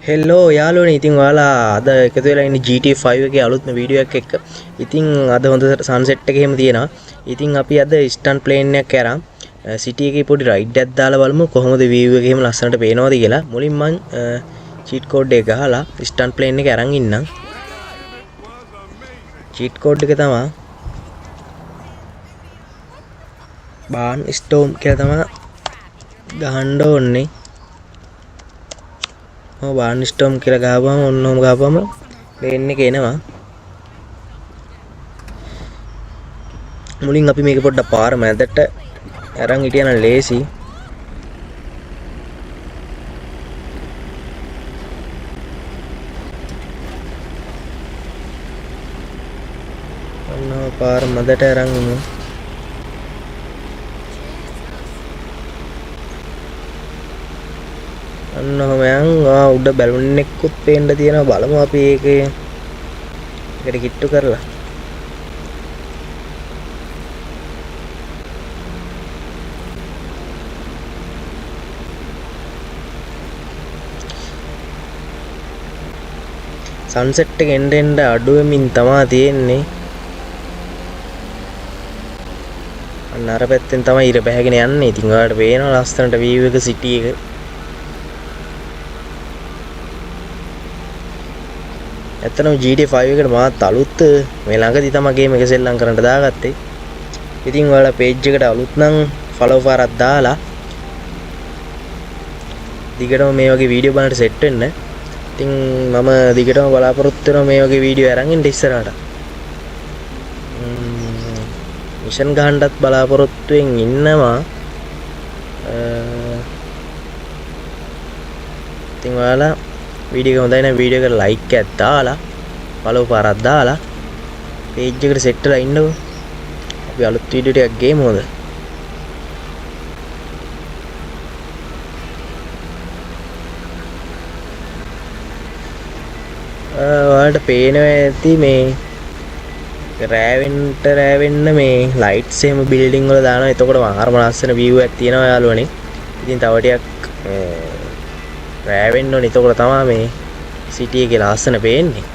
හෙල්ලෝ යාළුවනේ, ඉතින් ඔයාලා අද එකතු වෙලා ඉන්නේ GTA 5 එකේ අලුත්ම වීඩියෝ එකක් එක්ක. ඉතින් අද හොඳ සන්සෙට් එක එහෙම තියෙනවා. ඉතින් අපි අද ස්ටන්ට් ප්ලේන් එකක් අරන් සිටි එකේ පොඩි රයිඩ් එකක් දාලා බලමු කොහොමද වීව් එක එහෙම ලස්සනට පේනවද කියලා. මුලින් මං චීට් කෝඩ් එක ගහලා ස්ටන්ට් ප්ලේන් එක අරන් ඉන්නම්. චීට් කෝඩ් එක තමයි බාන් ස්ටෝම් කියලා තමයි ගහන්න ඕනේ. ඔව්, බාන් ස්ටෝම් කියලා ගහපුවම ඔන්න ඔහොම ගහපුවම ප්ලේන් එක එනවා. මුලින් අපි මේක පොඩ්ඩක් පාර මැදට අරන් හිටියනම් ලේසි. ඔන්න පාර මැදට අරන් ඉමු. ඔන්න ඔහොම යන්. උඩ බැලුන් එක්කුත් පේන්න තියෙනවා. බලමු අපි ඒකට කිට්ටු කරලා. සන්සෙට් එක එන්න එන්න අඩු වෙමින් තමා තියෙන්නේ. අන්න අර පැත්තෙන් තමයි ඉර බැහැගෙන යන්නේ. ඉතින් ඔයාලට පේනවා ලස්සනට වීව් එක සිටි එක. ඇත්තටම GTA 5 එකට මාත් අලුත් මේ ළඟදී තමයි ගේම් එක සෙල්ලම් කරන්න දාගත්තේ. ඉතින් ඔයාලා පේජ් එකට අලුත් නම් ෆලෝ පාරක් දාලා දිගටම මේ වගේ වීඩියෝ බලන්න සෙට් වෙන්න. ඉතින් මම දිගටම බලාපොරොත්තු වෙනවා මේ වගේ වීඩියෝ අරන් එන්න ඉස්සරහට. මිෂන් ගහන්නත් බලාපොරොත්තුෙන් ඉන්නවා. ඉතින් ඔයාලා වීඩියෝ එක හොඳයි නම් වීඩියෝ එකට ලයික් එකක් දාලා ෆලෝ පාරක් දාලා පේජ් එකට සෙට් වෙලා ඉන්නකෝ. අපි අලුත් වීඩියෝ ටිකක් ගේමු හොඳ. ඔයාලට පේනවා ඇති මේ රෑ වෙන්න මේ ලයිට්ස් එහෙම බිල්ඩින් වල දානවා. එතකොට මාරම ලස්සන වීව් එකක් තියෙනවා යාළුවනේ. ඉතින් තව ටිකක් රෑ වෙන්න ඕනේ. එතකොට තමයි මේ සිටි එකේ ලස්සන පේන්නේ.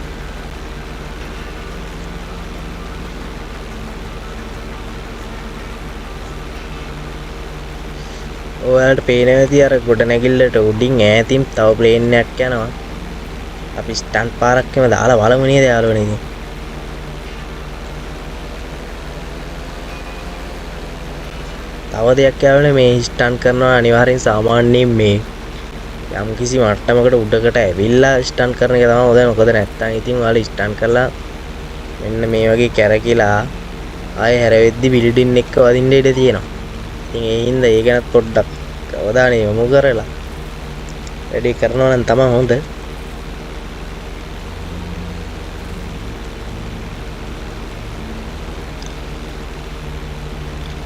ඔයාලට පේනවා ඇති අර ගොඩනැගිල්ලට උඩින් ඈතින් තව ප්ලේන් එකක් යනවා. අපි ස්ටන්ට් පාරක් එහෙම දාලා බලමු නේද යාළුවනේ ඉතින්. තව දෙයක් යාළුවනේ, මේ ස්ටන්ට් කරනවා අනිවාර්යෙන් සාමාන්‍යයෙන් මේ යම් කිසි මට්ටමකට උඩකට ඇවිල්ලා ස්ටන්ට් කරන එක තමයි හොඳ. මොකද නැත්තම් ඉතින් ඔයාලා ස්ටන්ට් කරලා මෙන්න මේ වගේ කැරකිලා ආයෙ හැරෙද්දි බිල්ඩින් එක්ක වදින්න ඉඩ තියෙනවා. ඉතින් ඒ හින්දා ඒ ගැනත් පොඩ්ඩක් අවධානය යොමු කරලා වැඩි කරනවා නම් තමයි හොඳ.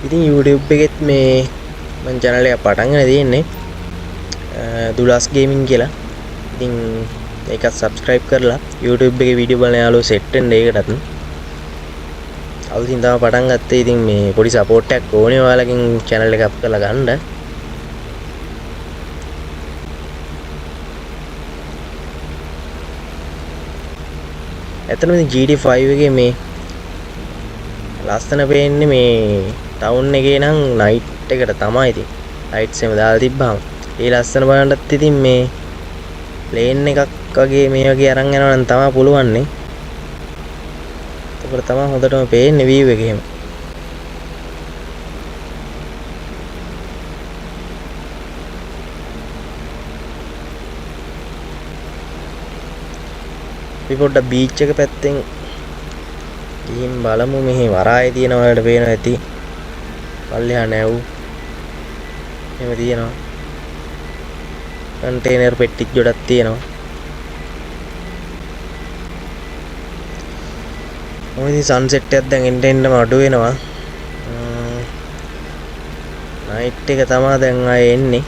ඉතින් YouTube එකෙත් මේ මං channel එක පටන් ගෙන තියෙන්නේ දුලාස් ගේමින් කියලා. ඉතින් ඒකත් subscribe කරලා YouTube එකේ වීඩියෝ බලන යාළුවෝ සෙට් වෙන්න ඒකටත්. අලුතින් තමයි පටන් ගත්තේ. ඉතින් මේ පොඩි සපෝට් එකක් ඕනේ ඔයාලගෙන් channel එක අප් කරලා ගන්න. ඇත්තටම ඉතින් GTA 5 එකේ මේ ලස්සන පේන්නේ මේ ටවුන් එකේ නම් නයිට් එකට තමයි. ඉතින් ලයිට්ස් එහෙම දාලා තිබ්බහම ඒ ලස්සන බලන්නත් ඉතින් මේ ප්ලේන් එකක් වගේ මේ වගේ අරන් යනවා නම් තමයි පුළුවන් නේ. එතකොට තමයි හොඳටම පේන්නේ වීව් එක එහෙම. අපි පොඩ්ඩක් බීච් එක පැත්තෙන් ගිහින් බලමු. මෙහි වරාය තියෙනවා ඔයාලට පේනවා ඇති. පල්ලෙහා නැව් එහෙම තියෙනවා. කන්ටේනර් පෙට්ටිත් ගොඩක් තියෙනවා. ඔය ඉතින් සන්සෙට් එකක් දැන් එන්න එන්නම අඩු වෙනවා. නයිට් එක තමා දැන් ආයේ එන්නේ.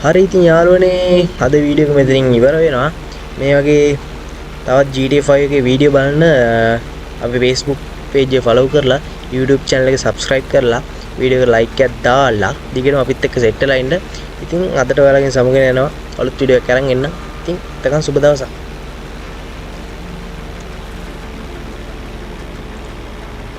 හරි, ඉතින් යාළුවනේ, අද වීඩියෝ එක මෙතනින් ඉවර වෙනවා. මේ වගේ තවත් GTA 5 එකේ වීඩියෝ බලන්න අපි Facebook page එක follow කරලා, YouTube channel එක subscribe කරලා, වීඩියෝ එකට like එකක් දාලා දිගටම අපිත් එක්ක සෙට් වෙලා ඉන්න. ඉතින් අදට ඔයාලගෙන් සමුගෙන යනවා. අලුත් වීඩියෝ එකක් අරන් එන්න. ඉතින් එතකන් සුබ දවසක්.